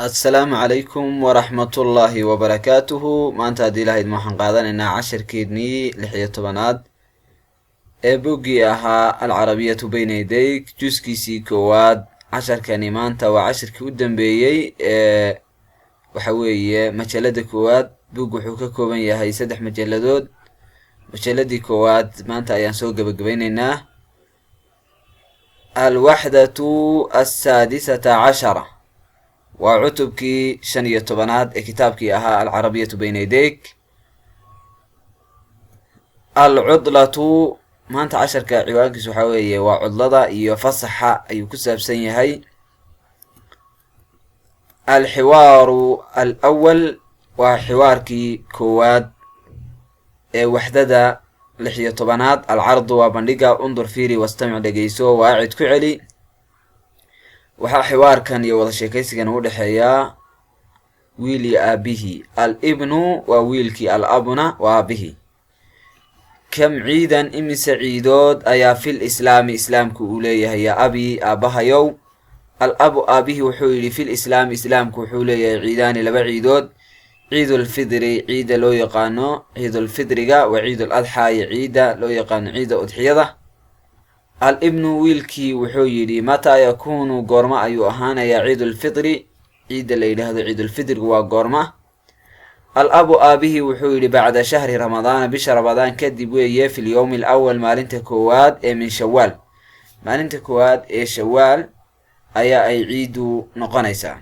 Assalaamu calaykum waraxmatullaahi wabarakaatuhu. Maanta haddii lahayd waxaan qaadanaynaa cashirkeennii 16aad ee buggii ahaa Alcarabiyatu Bayna Yadayk, juskiisii koowaad. Casharkani maanta waa cashirkii u dambeeyey ee waxa weeye majalada koowaad. Bug wuxuu ka kooban yahay saddex majaladood. Majaladii koowaad maanta ayaan soo gebagabayneynaa. Alwaxdatu assaadisata cashara waa cutubkii 15aad ee kitaabkii ahaa Alcarabiyatu Bayna Yadayk. Alcudlatu, maanta casharka ciwaankiisu waxaa weeye waa cudlada iyo fasaxa ayuu ku saabsan yahay. Alxiwaaru alawal waa xiwaarkii koowaad ee waxdada 16aad. Alcardu waa bandhiga. Undur fiiri, wastamic dhegeyso, waacid ku celi. Waxaa xiwaarkan iyo wada sheekaysigan u dhexeeyaa wiil iyo aabihii. Al ibnu waa wiilkii, al abuna waa aabihii. Kam ciidan, imise ciidood ayaa fil islaami, islaamku uu leeyahay, yaa abi, aabbahayow? Al abu, aabihii wuxuu yidhi: fil islaami, islaamku wuxuu leeyahay ciidaani, laba ciidood, ciidulfidri, ciidda loo yaqaano ciidulfidriga, wa ciidul adxaa, iyo ciidda loo yaqaano ciidda udxiyada. Al ibnu, wiilkii wuxuu yidhi: mataa yakuunu, goorma ayuu ahaanayaa ciidulfidri, ciidda la yidhaahdo ciidulfidrigu waa goorma? Al abu, aabihii wuxuu yidhi: bacda shahri ramadaana, bisha Ramadaan kadib weeye, fi lyowmi alawal, maalinta koowaad ee min Shawaal, maalinta koowaad ee Shawaal ayaa ay ciiddu noqonaysaa.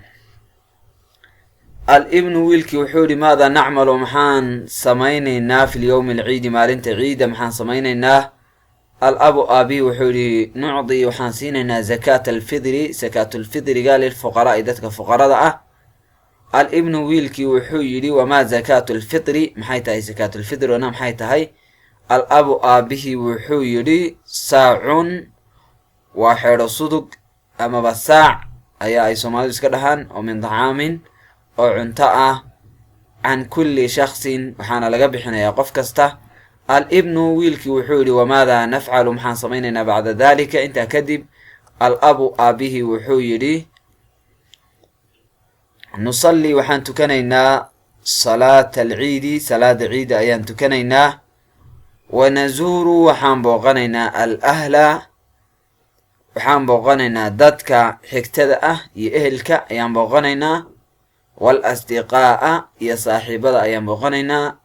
Al ibnu, wiilkii wuxuu yihi: maada nacmalu, maxaan samaynaynaa, fi lyowmi alciidi, maalinta ciidda maxaan samaynaynaa? Al abu, aabihi wuxuu yihi: nucdi, waxaan siinaynaa, zakaata alfidri, sakaatulfidriga, lilfuqaraai, dadka fuqarada ah. Al ibnu, wiilkii wuxuu yidhi: wamaa zakaatu lfitri, maxay tahay sakaatulfitrina, maxay tahay? Al abu, aabihii wuxuu yidhi: saacun, waa xeedho sudug amaba saac ayaa ay Soomaalidu iska dhahaan, oo min dacaamin, oo cunto ah, can kulli shaksin, waxaana laga bixinayaa qof kasta. Al ibnu, wiilkii wuxuu yidhi: wamaadaa nafcalu, maxaan samaynaynaa, bacda dalika, intaa kadib? Al abu, aabihii wuxuu yidhi: nusalli, waxaan tukanaynaa, salaata alciidi, salaada ciida ayaan tukanaynaa, wanazuuru, waxaan booqanaynaa, al ahla, waxaan booqanaynaa dadka xigtada ah iyo ehelka ayaan booqanaynaa, wal asdiqaa'a, iyo saaxiibada ayaan booqanaynaa.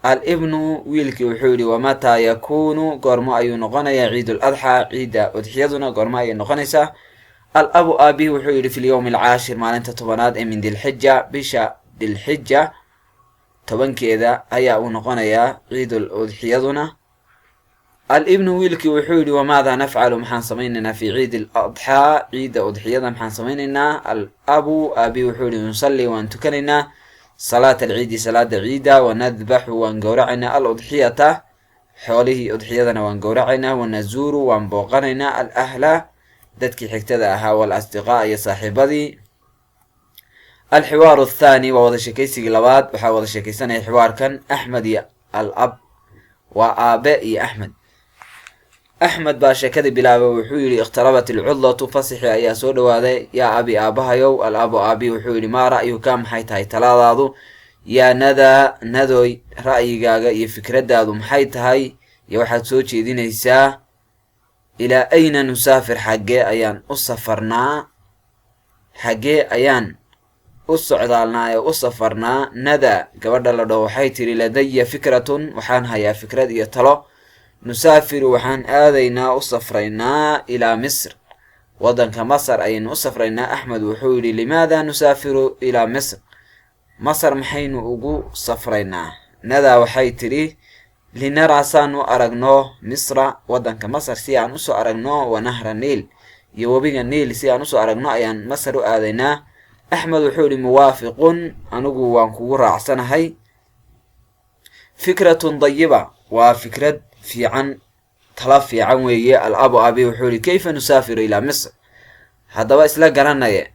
Al ibnu, wiilkii wuxuu yidhi: wamataa yakuunu, goormo ayuu noqonayaa, ciidul adxaa, ciidda udxiyaduna goormo ayay noqonaysaa? Al abu, aabihi wuxuu yidhi: fi lyowmi alcaashir, maalinta 10aad ee min Dilxija, bisha Dilxija 10keeda ayaa uu noqonayaa ciidul udxiyaduna. Al ibnu, wiilkii wuxuu yidhi: wamaadaa nafcalu, maxaan samaynaynaa, fi ciidi aladxaa, ciidda udxiyada maxaan samaynaynaa? Al abu, aabihi wuxuu yihi: nusalli, waan tukanaynaa, salaata alciidi, salaada ciida, wanadbaxu, waan gowracaynaa, al udxiyata, xoolihii udxiyadana waan gowracaynaa, wanazuuru, waan booqanaynaa, al ahla, dadkii xigtada ahaa, wal asdiqaa, iyo saaxiibadii. Alxiwaaru athaani waa wada sheekaysigii labaad. Waxaa wada sheekaysanaya xiwaarkan Axmed iyo al ab, waa aabe iyo Axmed. Axmed baa sheekadii bilaabay. Wuxuu yidhi: ikhtarabat alcudlatu, fasixi ayaa soo dhawaaday, yaa abi, aabahayow. Al abu, aabi wuxuu yidhi: maa ra'yuka, maxay tahay talaadaadu, yaa Nadaa, Nadoy, ra'yigaaga iyo fikraddaadu maxay tahay iyo waxaad soo jeedinaysaa? Ilaa ayna nusaafir, xaggee ayaan u safarnaa, xaggee ayaan u socdaalnaa ee u safarnaa? Nada, gabadha la dhaho, waxay tidhi: ladaya fikratun, waxaan hayaa fikrad iyo talo. Nusaafiru, waxaan aadaynaa, u safraynaa, ilaa Misr, waddanka Masar ayaynu u safraynaa. Axmed wuxuu yidhi: limaada nusaafiru ilaa Misr, Masar maxaynu ugu safraynaa? Nadaa waxay tidhi: linaraa, saan u aragno, Misra, waddanka Masar si aan usoo aragno, wa nahra Niil, iyo webiga Niil si aan usoo aragno ayaan Masar u aadaynaa. Axmed wuxuu yidhi: muwaafiqun, anigu waan kugu raacsanahay. Fikratun dayiba, waa fikrad fiican, tala fiican weeye. Al abu, abi wuxuu yihi: kayfa nusaafiru ilaa Misr? Haddaba isla garanaye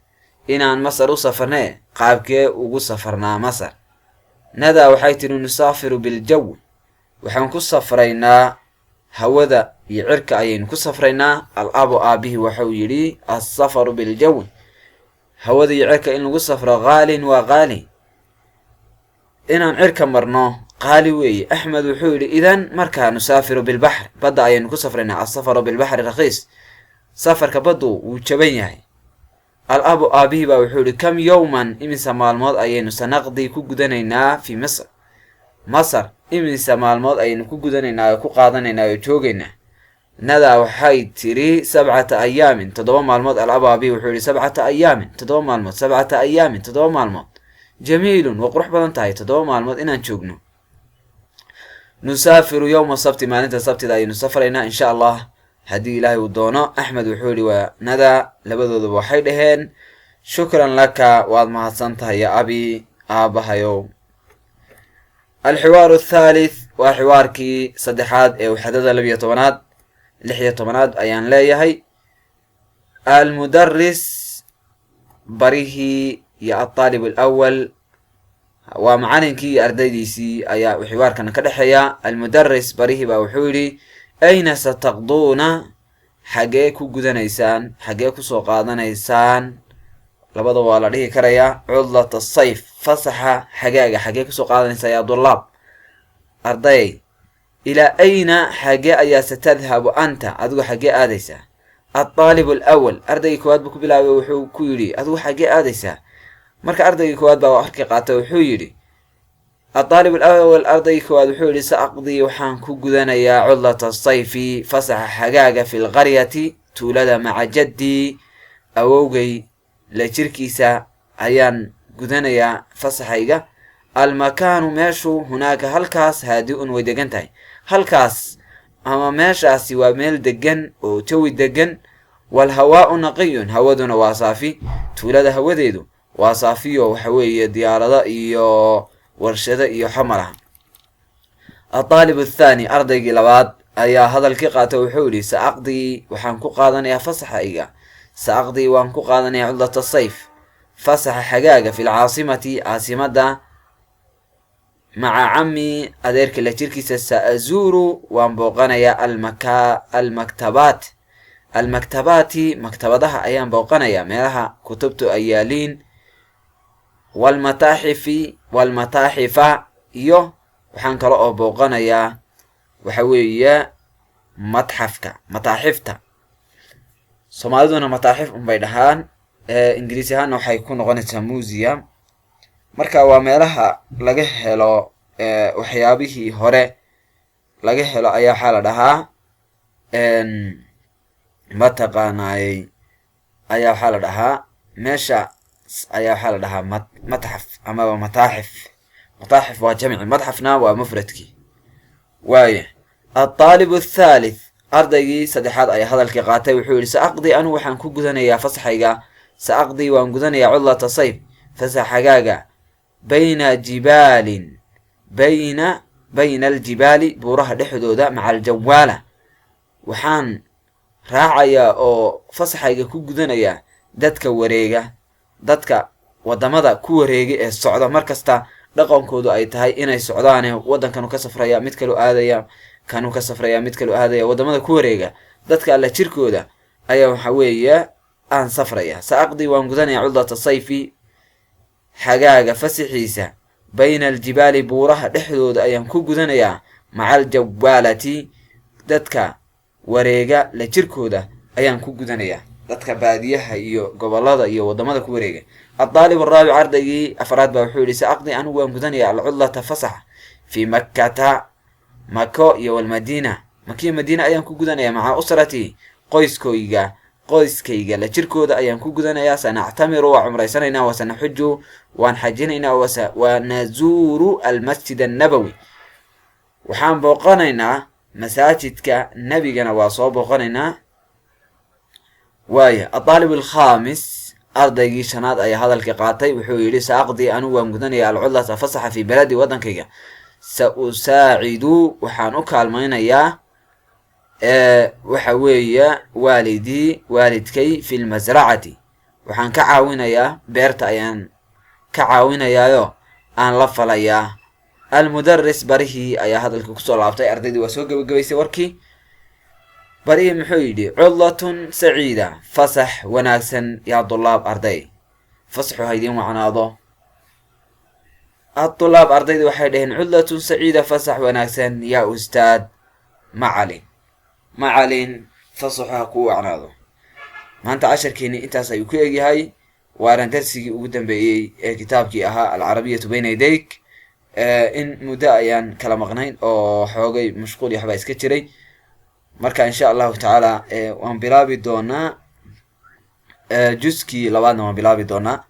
inaan Masar u safarnee, qaabkee ugu safarnaa Masar? Nadaa waxay tidhi: nusaafiru biljaw, waxaan ku safraynaa hawada iyo cirka ayaynu ku safraynaa. Al abu, aabihii waxau yidhi: assafaru biljawi. Hawada iyo cirka in lagu safro qaalin, waa qaali. Inaan cirka marno qaali weeye. Axmed wuxuu yidhi: idan markaa nusaafiru bilbaxr, badda ayaynu ku safraynaa. Asafaru bilbaxri rakhiis, safarka baddu wuu jaban yahay. Al abu, aabihii baa wuxuu yihi: kam yowman, imise maalmood ayaynu sanaqdii ku gudanaynaa fi Misr, Masar imise maalmood ayaynu ku gudanaynaa oo ku qaadanaynaa oo joogaynaa? Nadaa waxay tiri: 7 ayaamin, 7 maalmood. Al abu, aabihi wuxuu yihi: 7 ayaamin, 7 maalmood, 7 ayaamin, 7 maalmood. Jamiilun, waa qurux badan tahay 7 maalmood inaan joogno. Nusaafiru yowma sabti, maalinta sabtida ayaynu safraynaa, insha Allah, haddii Ilaahay uu doono. Axmed wuxuu yihi, waa Nada, labadooduba waxay dhaheen: shukran laka, waad mahadsan tahay, ya abi, aabbahayow. Alxiwaaru athalith, waa xiwaarkii saddexaad ee waxdada 12aad, 16aad ayaan leeyahay. Almudaris, barihii, iyo altaalib alawal, waa macalinkii iyo ardaydiisii ayaa xiwaarkan ka dhexeeya. Almudaris, barihii baa wuxuu yidhi: ayna sataqduuna, xagee ku gudanaysaan, xagee kusoo qaadanaysaan, labada waa la dhihi karayaa, cudlat asayf, fasaxa xagaaga xagee kusoo qaadanaysaa, yaa dulaab, arday? Ilaa ayna, xagee ayaa, satadhabu anta, adigu xagee aadaysaa? Altaalib alawal, ardaygii koowaad buu ku bilaabay, wuxuu ku yidhi: adigu xagee aadaysaa? Marka ardaygii koowaad baa warkii qaatay, wuxuu yidhi, altaalib alawal, ardaygii koowaad wuxuu yidhi: saaqdii, waxaan ku gudanayaa, cudlata asayfi, fasaxa xagaaga, fi lqaryati, tuulada, maca jaddii, awowgay la jirkiisa ayaan gudanayaa fasaxayga. Almakaanu, meeshu, hunaaka, halkaas, haadi-un, way degan tahay. Halkaas ama meeshaasi waa meel degan oo jawi degan. Walhawaau naqiyun, hawaduna waa saafi. Tuulada hawadeedu waa saafiyo, waxa weeye diyaarado iyo warshado iyo xamalaha. Altaalib athaani, ardaygii labaad ayaa hadalkii qaatay, wuxuu yidhi: saaqdii, waxaan ku qaadanayaa fasaxayga, saaqdii, waan ku qaadanayaa, cudlata sayf, fasaxa xagaaga, fi lcaasimati, caasimadda, maca cami, adeerka la jirkiisa. Sa-azuuru, waan booqanayaa, almaka almaktabaat, almaktabaati, maktabadaha ayaan booqanayaa, meelaha kutubtu ay yaaliin, walmataaxifi, walmataaxifa, iyo waxaan kale oo booqanayaa, waxa weeye, matxafka, mataaxifta. Soomaaliduna mataaxif unbay dhahaan, ingiriisi ahaanna waxay ku noqonaysaa museum. Marka waa meelaha laga helo waxyaabihii hore laga helo ayaa waxaa la dhahaa, mataqaanaayey, ayaa waxaa la dhahaa, meesha ayaa waxaa la dhahaa matxaf amaba mataaxif. Mataaxif waa jamci, madxafna waa mufradkii. Waaya, altaalib athalith, ardaygii saddexaad ayaa hadalkii qaatay, wuxuu yidhi: saaqdii, anigu waxaan ku gudanayaa fasaxayga, saaqdii, waan gudanayaa, cudlata sayf, fasax xagaaga, bayna jibaalin, bayna aljibaali, buuraha dhexdooda, maca aljawaala. Waxaan raacayaa oo fasaxayga ku gudanayaa dadka wareega, dadka wadamada ku wareega ee socda mar kasta, dhaqankoodu ay tahay inay socdaane, waddankanu ka safraya, mid kalu aadaya, kanu ka safraya, mid kalu aadaya, wadamada ku wareega, dadka alla jirkooda ayaa waxa weeye aan safraya. Saaqdii, waan gudanaya, cudlata sayfi, xagaaga fasixiisa, bayna aljibaali, buuraha dhexdooda ayaan ku gudanayaa, maca aljawaalati, dadka wareega la jirkooda ayaan ku gudanayaa, dadka baadiyaha iyo gobolada iyo wadamada ku wareega. Aldaalib araabic, ardaygii afraad baa wuxuu yihi: saaqdi, anigu waan gudanayaa, alcudlata, fasax, fii Makkata, Mako, iyo walmadiina, Makiya Madiina ayaan ku gudanayaa, maca usratii, qoyskooyga, qoyskayga la jirkooda ayaan ku gudanayaa. Sanactamiru, waa cumraysanaynaa, wasanaxuju, waan xajinaynaa, wanazuuru almasjid annabowi, waxaan booqanaynaa masaajidka nebigana, waa soo booqanaynaa. Waaya, adaalib alkhamis, ardaygii shanaad ayaa hadalkii qaatay, wuxuu yidhi: saaqdii, anigu waan gudanaya, alcudlata, fasaxa, fii beladi, waddankayga. Sa usaacidu, waxaan u kaalmaynayaa, waxa weeye, waalidii, waalidkay, fi lmasracati, waxaan ka caawinayaa beerta ayaan ka caawinayaayo aan la falayaa. Almudaris, barihii ayaa hadalka kusoo laabtay, ardaydii waa soo gebagabaysay warkii. Barihii muxuu yidhi? Cudlatun saciida, fasax wanaagsan, yaa dulaab, arday. Fasaxu ha idiin wacnaado. الطلاب, ardayda waxay dhaheen: عطلة سعيدة, fasax wanaagsan, يا أستاذ, macalin, macalin, fasaxu ha kuu wacnaado. Maanta casharkeeni intaas ayuu ku egyahay, waana darsigii ugu dambeeyey ee kitaabkii ahaa العربية بين يديك. In muddo ayaan kala maqnayn oo xoogay mashquul iyo waxbaa iska jiray. Marka insha Allahu tacaala waan bilaabi doonaa, juskii labaadna waan bilaabi doonaa.